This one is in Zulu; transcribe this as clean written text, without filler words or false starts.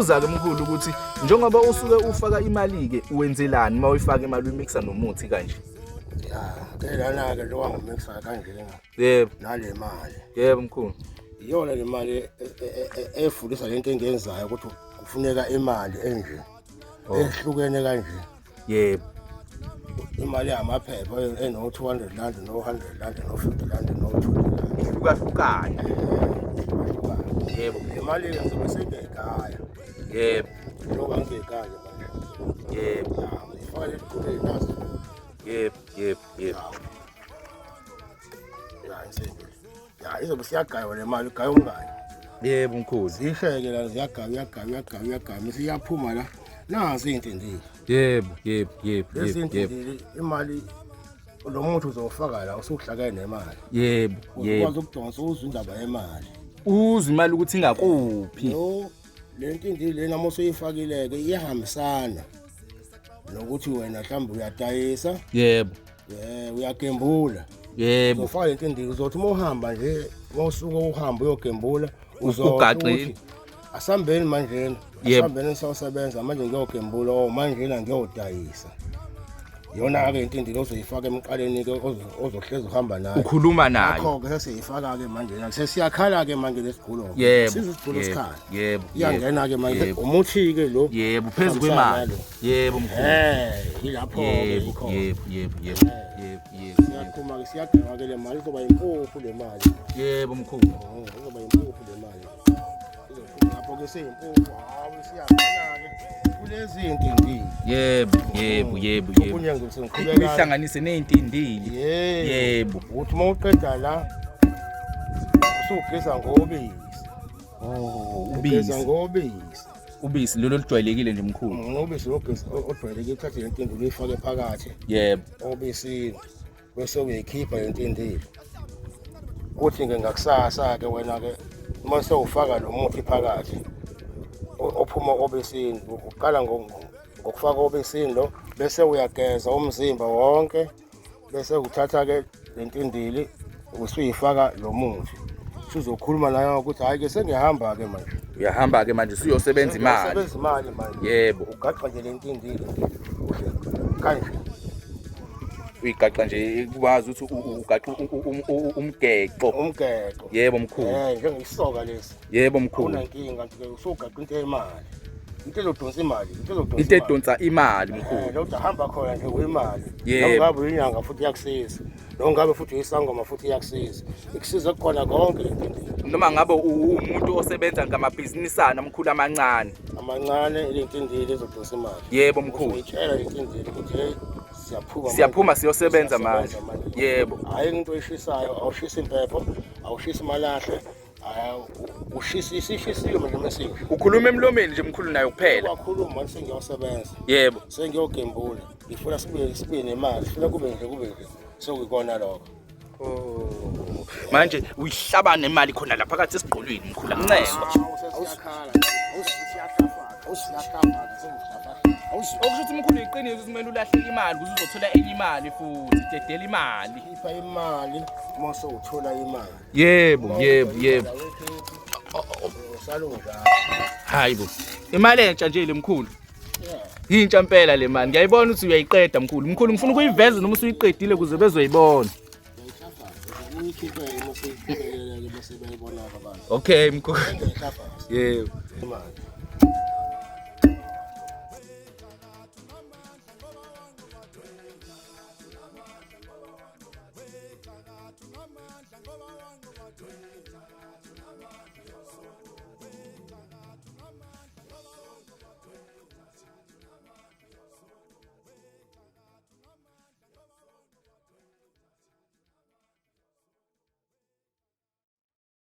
ukubuza-ke mkhulu ukuthi njengoba usuke ufaka imali-ke wenzelani uma uyifaka imali uyimixa nomuthi kanje? Ya, ke lana-ke njengoba ngimixa kanjena Yebo, nale mali. Yebo mkhulu. Iyona le mali efundisa lento engiyenzayo ukuthi kufuneka imali enje. Oh. Ehlukene kanje. Yebo. Imali yamaphepha eno 200 rand no 100 rand no 50 rand no 20 rand. Ihlukahlukana. Yebo. Le mali ke ngizobe sengiyigaya. Yebo. Njengoba ngiyigaya manje. Yebo. Ya, ngifaka esiquleni naso. Yebo, yebo, yebo. Ya, insimbi. Ya, izobe siyagaywa le mali, igaywa umngani. Yebo mkhulu. Zisheke la ziyagaywa, uyagaywa, uyagaywa, uyagaywa. Mase iyaphuma la. Nansi intindili. Yebo, yebo, yebo, Lezi yebo, yebo. intindili imali lo muntu uzofaka la usuhlakene nemali. Yebo, yebo. Ukwazi ukudonsa uzwe indaba yemali. Uzwe imali ukuthi ingakuphi. Lo le ntindili lena uma usuyifakile-ke iyahambisana nokuthi wena mhlawumbe uyadayisa. Yebo. Uyagembula. Yebo. Uzofaka le ntindili uzothi uma uhamba nje uma usuke uhamba uyogembula Ugaxile. uzothi asambeni manjena Yebo. asambeni siyosebenza manje ngiyogembula oh manjena ngiyodayisa. Yona-ke intindili ozoyifaka emqaleni-ke ozohlezi uhamba nayo. Ukhuluma nayo. Ngakho-ke sesiyifaka-ke manje sesiyakhala-ke manje lesigulo. Yebo. Size isigulo yebo, sikhala. Yebo. Iyangena-ke manje Yebo. umuthi-ke lo. Yebo, phezu Uhambisana kwemali. nalo. Yebo mkhulu. Yilapho-ke Yebo, yikhona. yebo, yebo, yebo. Yebo, yebo. Siyaphuma-ke siyagqima-ke le mali izoba yimpuphu le mali. Yebo mkhulu. Oh, izoba yimpuphu le mali. Izophuma lapho-ke seyimpuphu, hawu siyangena-ke kulezi ntindili. Yebo, yebo, yebo, yebo. Okunye ngizobe sengiqhubeka. Uyihlanganise ney'ntindili. Yebo. Yebo. Uthi uma uqeda la usugeza ngobisi. Oh, Ugeza ubisi. ngobisi. Ubisi lolo olujwayelekile nje mkhulu. Ubisi logeza ojwayelekile uthathe le ntindili uyifake phakathi Yebo. obisini bese uyayikhipha le ntindili. Uthi-ke ngakusasa-ke wena-ke uma sewufaka lo muthi phakathi ophuma obisini uqala ngokufaka obisini lo bese uyageza umzimba wonke bese uthatha-ke le ntindili usuyifaka lo muthi. Usuzokhuluma nayo ukuthi hhayi-ke sengiyahamba-ke manje. Uyahamba-ke manje usuyosebenza imali. Sebenza imali manje. Yebo. Ugaxa nje le ntindili uhle kanje. Uyigaxa nje kubazi ukuthi ugaxa umgexo. Umgexo. Yebo mkhulu. Njengesoka lesi. Yebo mkhulu. Awunankinga nje usugaxa into yemali. Into ezodonsa imali, into ezodonsa. Into edonsa imali mkhulu. Lo uhamba khona nje uyimali. Yebo. Noma ngabe uyinyanga futhi iyakusiza. Noma ngabe futhi uyisangoma futhi iyakusiza. Ikusiza kukhona konke le ntindili. Noma ngabe uwumuntu osebenza ngamabhizinisana mkhulu amancane. Amancane le ntindili ezodonsa imali. Yebo mkhulu. Uyitshela le ntindili ukuthi hey siyaphuma. Siyaphuma siyosebenza manje. Siyasebenza manje. Yebo. Hhayi into oyishisayo, awushisi impepho, awushisi amalahle, ushisa isishisiwe manje mesinje. Ukhuluma emlomeni nje mkhulu nayo kuphela. Wakhuluma manje sengiyosebenza. Yebo. Sengiyogembula. Ngifuna sibuye nemali, sifuna kube nje kube nje. Sokuyikona lokho. Oh. Manje uyihlaba nemali khona lapha phakathi esigqolweni mkhulu akuncengwa. Sesiyakhala. Awusiyahlafaka, Okusho ukuthi mkhulu iqiniso ukuthi kumele ulahle imali ukuze uzothola enye imali futhi, dedela imali. Khipha imali uma sewuthola imali. Yebo, yebo, yebo. Usalunga. Hayibo. Imali entsha nje le mkhulu. Intsha impela le mali. Ngiyayibona ukuthi uyayiqeda mkhulu. Mkhulu ngifuna ukuyiveza noma usuyiqedile ukuze bezoyibona. Uyikhiphe uma seyiphelele bese bayibona abantu. Okay mkhulu. Yebo. Imali.